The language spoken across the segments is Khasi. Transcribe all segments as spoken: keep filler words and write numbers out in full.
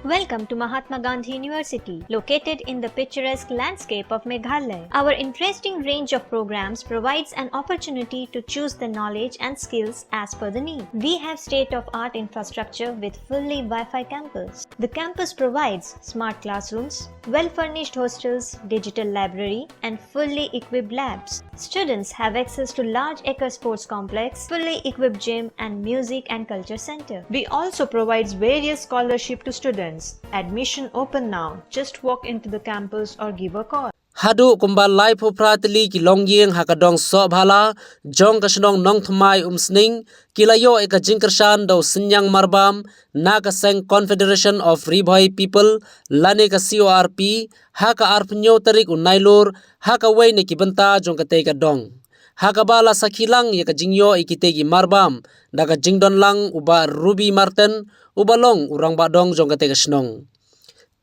Welcome to Mahatma Gandhi University, located in the picturesque landscape of Meghalaya. Our interesting range of programs provides an opportunity to choose the knowledge and skills as per the need. We have state-of-art infrastructure with fully Wi-Fi campus. The campus provides smart classrooms, well-furnished hostels, digital library, and fully equipped labs. Students have access to large acre sports complex, fully equipped gym, and music and culture center. We also provides various scholarship to students. Admission open now. Just walk into the campus or give a call. Haduh kumba laiphew phra tylli ki longïing ha ka dong Sohbhala jong ka shnong Nongthymmai Umsning ki la ïoh ïa ka jingkyrshan da u synñiang marbam na ka seng Confederation of Ri Bhoi People lane ka C O R P ha ka arphew tarik u Nailur ha kawei na ki bynta jong katei ka dong. Ha kaba la sakhi lang ïa ka jingïoh ïa kitei ki marbam da ka jingdon lang u Bah Ruby Martin uba long u rangbah dong jong katei ka shnong.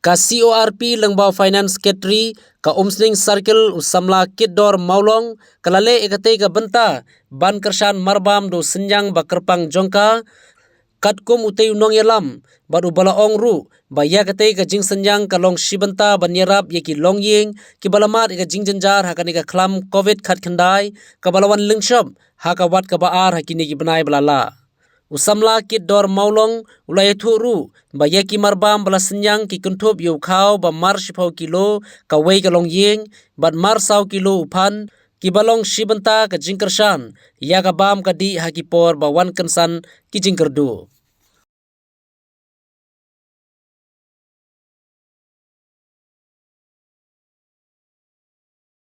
Ka C O R P lyngba u Finance Secretary ka Umsning Circle u samla Kitdor Mawlong ka la leh ïa katei ka bynta ban kyrshan marbam da u synñiang ba kyrpang jong ka katkum utei u nongïalam bad uba la ong ruh ba ïa katei ka jingsynñiang ka long shi bynta ban ïarap ïa ki longïing kiba la mad ïa ka jingjynjar ha kane ka khlam Covid khatkhyndai kaba la wan lyngshop ha ka wat kaba ar ha kine ki bnai ba la lah. U samla Kitdor Mawlong u la ïathuh ruh ba ïa ki marbam ba la synñiang ki kynthup ïa u khaw ba mar shiphew kilo kawei ka longïing bad mar saw kilo u phan kiba long shi bynta ka jingkyrshan ïa ka bam ka dih ha ki por ba wan kynsan ki jingkyrduh.